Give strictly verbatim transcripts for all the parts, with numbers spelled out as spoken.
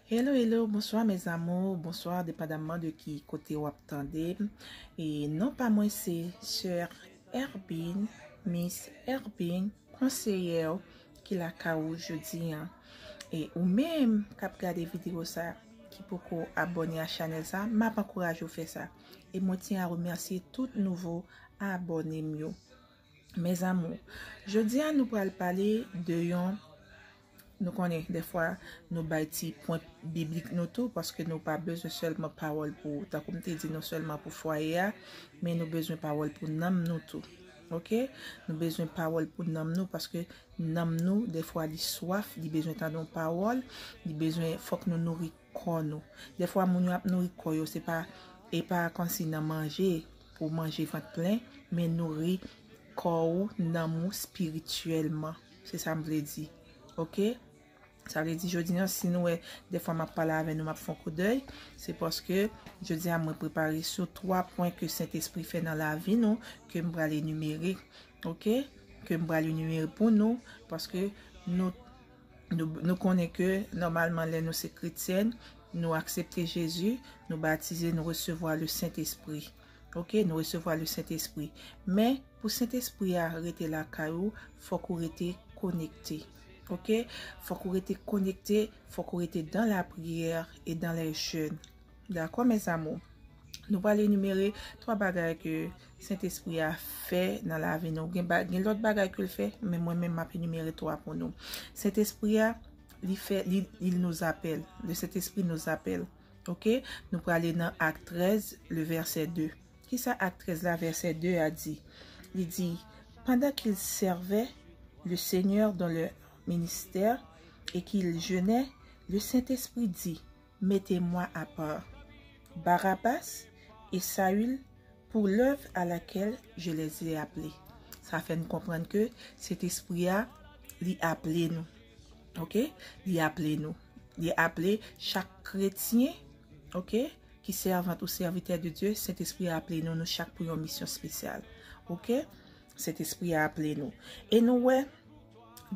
Hello, hello, bonswa mes amours, bonswa, depandamman de ki kote w ap tande m. E non pa mwen se Sè Herbine, Miss Herbine, konseyè w ki lakay ou jodi an. E ou menm k ap gade videyo sa, ki poko abòne a chanèl sa, m ap ankouraje w fè sa. E mwen tyen a remèsye tout nouvo abòne m yo. Mes amours, jodi a nou pral pale de yon, nou konnen, dèfwa nou bay ti pwen biblik nou tou, paske nou pa bezwen sèlman pawòl pou, tankou m te di nou, sèlman pou fwaye a, men nou bezwen pawòl pou nanm nou tou. Oke? Nou bezwen pawòl pou nanm nou, paske nanm nou, dèfwa li swaf, li bezwen tande yon pawòl, li bezwen, fòk nou nouri kò nou. Dèfwa moun yo ap nouri kò yo, se pa, e pa kòmsi nan manje, pou manje vant plen, men nouri kò ou, nanm ou, espirityèlman. Se sa m vle di. Oke? Sa vle di, jodi an, si nou wè, dèfwa m ap pale avè nou, m ap fè yon koudèy, se paske jodi a mwen prepare sou twa pwen ke Sentespri fè nan lavi nou, ke m pral enimere. Oke? Ke m pral enimere pou nou, paske nou, nou, nou konnen ke nòmalman lè nou se kretyèn, nou aksepte Jezi, nou batize, nou resevwa le Sentespri. Oke, nou resevwa le Sentespri. Men, pou Sentespri a rete lakay ou, fòk ou rete konekte. Oke? Fòk ou rete konekte, fòk ou rete dans la prière et dans les jeûnes. Dakò, mes amours? Nou pral enimere twa bagay ke Sentespri a fè nan lavi nou. Gen, ba- gen lòt bagay ke l fè, men mwen menm m ap enimere twa pou nou. Sentespri a, li fè, li, il nous appelle. Le Saint-Esprit nous appelle. Oke? Nou prale nan Ak trèz, le vèsè de. Kisa Ak trèz la, vèsè de a di? Li di, Pendant qu'ils servaient le Seigneur dans leur ministère et qu'ils jeûnaient, le Saint-Esprit dit, Mettez-moi à part Barabbas et Saül pour l'œuvre à laquelle je les ai appelés. Sa fè n konprann ke Sentespri a, li aple nou. Oke? Li aple nou. Li aple chak kretyen, oke, ki sèvant ou sèvitè de Dye, Sentespri a aple nou, nou chak pou yon misyon espesyal. Oke? Sentespri a aple nou. E nou wè,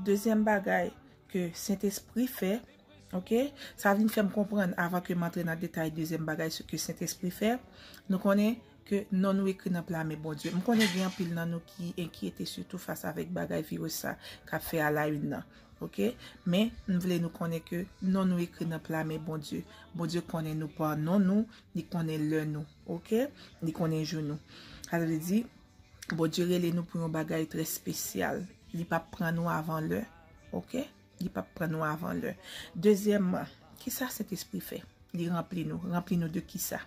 dezyèm bagay ke Sentespri fè, oke? Sa vin fè m konprann, avan ke m antre nan detay dezyèm bagay ke Sentespri fè, nou konnen ke non nou ekri nan pla men Bondye. M konnen gen anpil nan nou ki enkyete, sitou fas avèk bagay viris sa k ap fè a la une nan. Oke? Men, m vle nou konnen ke non nou ekri nan pla men Bondye. Bondye konnen nou pa non nou, li konnen lè nou. Oke? Li konnen jou nou. Sa vle di, Bondye rele nou pou yon bagay trè espesyal. Li p ap pran nou avan lè. Oke? Li p ap pran nou avan lè. Dezyèmman, kisa Sentespri fè? Li ranpli nou. Ranpli nou de kisa?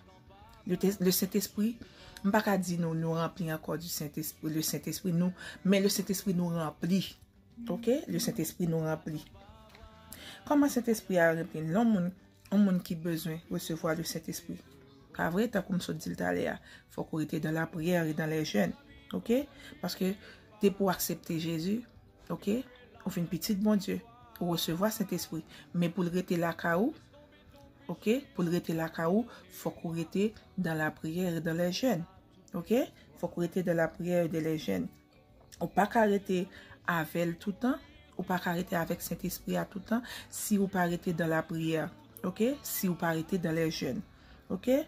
Le, te- le Sentespri, m pa ka di nou, nou ranpli ankò du Sentespri, le Sentespri, nou, men le Sentespri nou ranpli. Oke? Le Sentespri nou ranpli. Kòman Sentespri a ranpli? Yon moun, yon moun ki bezwen resevwa le Sentespri. Pa vre, tankou m sot di l talè a, fòk ou rete dans la prière et dans les jeûnes. Oke? Paske depi w aksepte Jezi, oke, ou vin pitit Bondye, ou resevwa Sentespri. Men pou l rete lakay ou, oke, pou l rete lakay ou, fòk ou rete dans la prière et dans les jeûnes. Oke? Fòk ou rete dans la prière et dans les jeûnes. Ou pa ka rete avè l toutan, ou pa ka rete avèk Sentespri a toutan, si ou pa rete dans la prière, oke? Si ou pa rete dans les jeûnes, oke?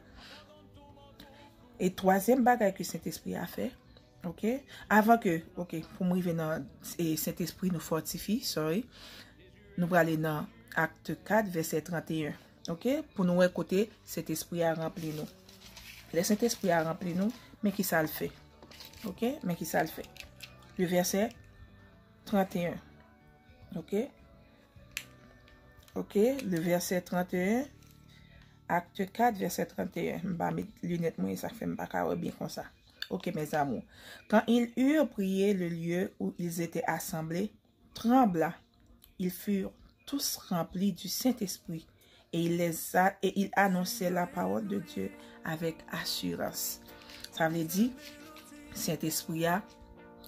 E twazyèm bagay ke Sentespri a fè, oke? Avan ke, oke, pou m rive nan, e, Sentespri nou fòtifi, sorry. Nou prale nan Acte quatre, vèsè trannteyen. Oke? Pou nou wè kote Sentespri a ranpli nou. Lè Sentespri a ranpli nou, men kisa l fè. Oke? Men kisa l fè. Le vèsè trannteyen. Oke? Oke? Le vèsè trannteyen. Acte quatre, vèsè trannteyen. M pa met linèt mwen, sa fè m pa ka wè byen konsa. Oke, mes amours. Quand ils eurent prié, le lieu où ils étaient assemblés trembla. Ils furent tous remplis du Saint-Esprit et ils les a, et ils annonçaient la parole de Dieu avec assurance. Sa vle di, Sentespri a,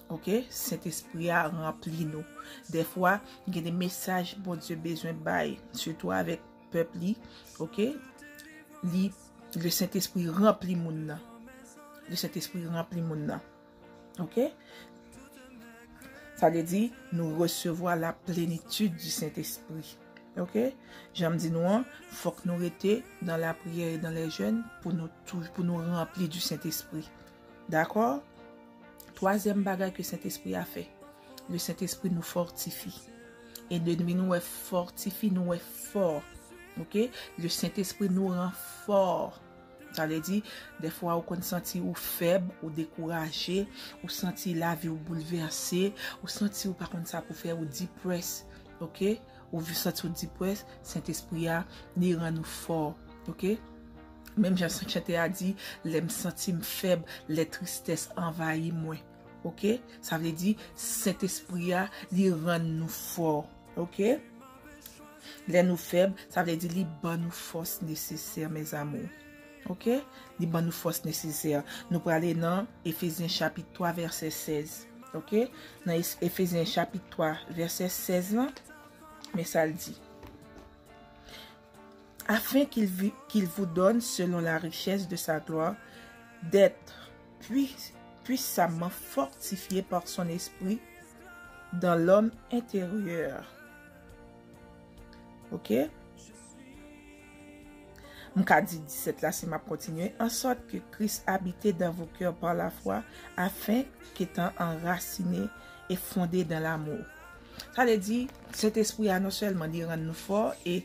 oke, Sentespri a ranpli nou. Dèfwa, gen de mesaj Bondye bezwen bay, sitou avèk pèp li, oke, li, le Sentespri ranpli moun nan. Le Sentespri ranpli moun nan. Oke? Sa vle di, nou resevwa la plenitid di Sentespri. Ok? Jan m di nou an, fòk nou rete dans la prière et dans les jeûnes pou nou tou, pou nou ranpli du Saint-Esprit. Dakò? Twazyèm bagay ke Sentespri a fè, le Sentespri nou fòtifi. E depi nou wè fòtifi, nou wè fò. Ok? Le Sentespri nou ranfò. Sa vle di, dèfwa ou konn santi ou fèb, ou dekouraje, ou santi lavi ou boulvèse, ou santi ou pa konn sa pou fè, ou depressed, ok? Ou vi- santi ou depressed, Sentespri a, li rann ou fò, ok? Menm jan chante a di, lè m santi m fèb, lè tristès anvayi mwen, ok? Sa vle di, Sentespri a, li rann nou fò, ok? Lè nou fèb, sa vle di li ban nou fòs nesesè, mes amours. Ok? Li ban nou fòs nesesè. Nou prale nan Efezyen chapit twa, vèsè sèz. Ok? Nan Es- Efezyen chapit twa, vèsè sèz lan, men sa l di. Afin qu'il vi- qu'il vous donne, selon la richesse de sa gloire, d'être puis- puissamment fortifié par son Esprit dans l'homme intérieur. Ok? M ka di disèt la si m ap kontinye. En sorte que Christ habite dans vos cœurs par la foi, afin qu'étant enraciné et fondé dans l'amour. Sa vle di, Sentespri a non sèlman li rann nou fò, e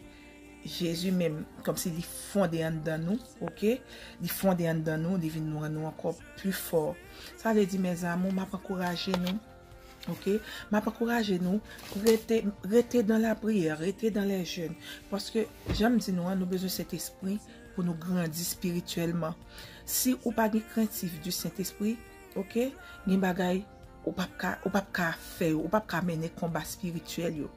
Jezi menm, kòmsi li fonde anndan nou, ok? Li fonde anndan nou, li vin rann nou ankò pli fò. Sa vle di, mes amours, m ap ankouraje nou, ok? M ap ankouraje nou, rete, rete dans la prière, rete dans les jeûnes. Paske, jan m di nou an, nou bezwen Sentespri pou nou grandi espirityèlman. Si ou pa gen krentif du Sentespri, ok? Gen bagay ou p ap ka, ou p ap ka fè yo, ou p ap ka mennen konba espirityèl yo.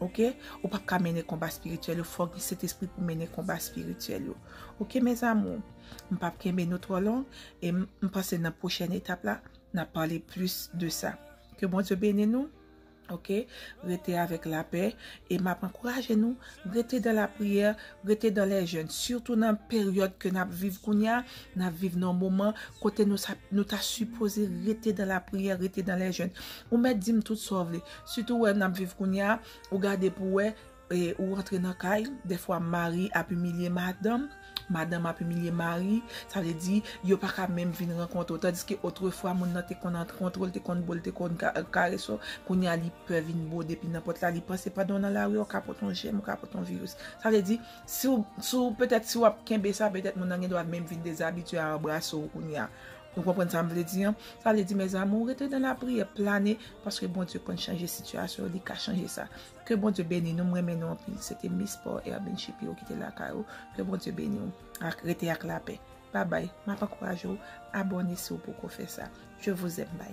Ok? Ou p ap ka mennen konba espirityèl yo, fòk gen Sentespri pou mennen konba espirityèl yo. Ok, mes amours? M p ap kenbe nou twò long, e m, m panse nan pwochèn etap la, n ap pale plis de sa. Ke Bondye beni nou. Ok? Rete avèk lapè, e m ap ankouraje nou, rete dans la prière, rete dans les jeûnes, sitou nan peryòd ke n ap viv kounye a, n ap viv nan yon moman kote nou sa, nou ta sipoze rete dans la prière, rete dans les jeûnes. Ou mèt di m tout sa w vle. Sitou wè n ap viv kounye a, ou gade pou wè, e, ou rantre nan kay, dèfwa mari ap imilye madanm, madanm ap imilye mari, sa vle di, yo pa ka menm vin rankontre w. Tandiske otrefwa, moun nan te konn rankontre w, l te konn bo l, te konn ka- karese w, kounye a li pè vin bo depi nan pòt la, li panse pandan w nan lari a, w ka pote yon jèm, w ka pote yon viris. Sa vle di, si w, si w, petèt si w ap kenbe sa, petèt moun nan gen dwa menm vin dezabitye a anbrase w kounye a. Ou konprann sa m vle di an? Sa vle di, mes amours, rete dans la prière, plane, paske Bondye konn chanje sitiyasyon, li ka chanje sa. Ke Bondye beni nou, m renmen nou anpil. Se te Miss Paul Herbin Shapiro ki te lakay ou. Ke Bondye beni w. Ak, rete ak lapè. Babay, m ap ankouraje w abòne si w poko fè sa. Je vous aime, bye.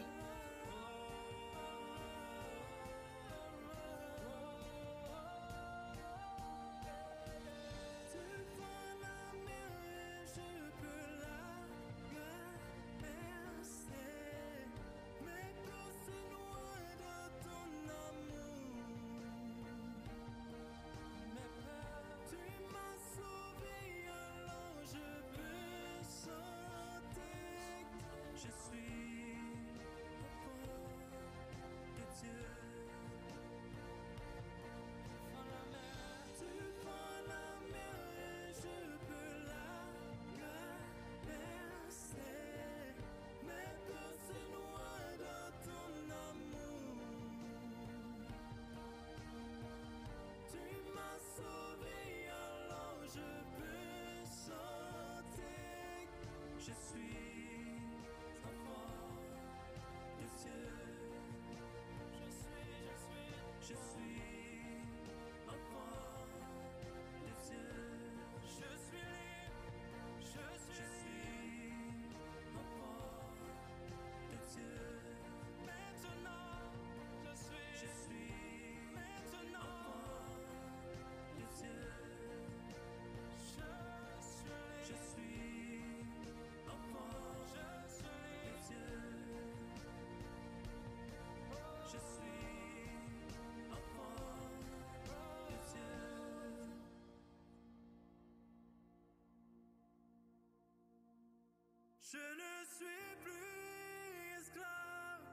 Je ne suis plus esclave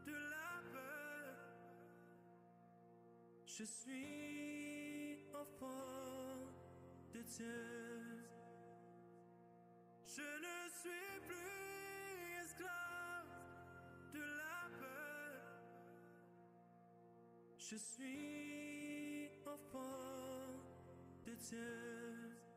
de la peur. Je suis enfant de Dieu. Je ne suis plus esclave de la peur. Je suis enfant de Dieu.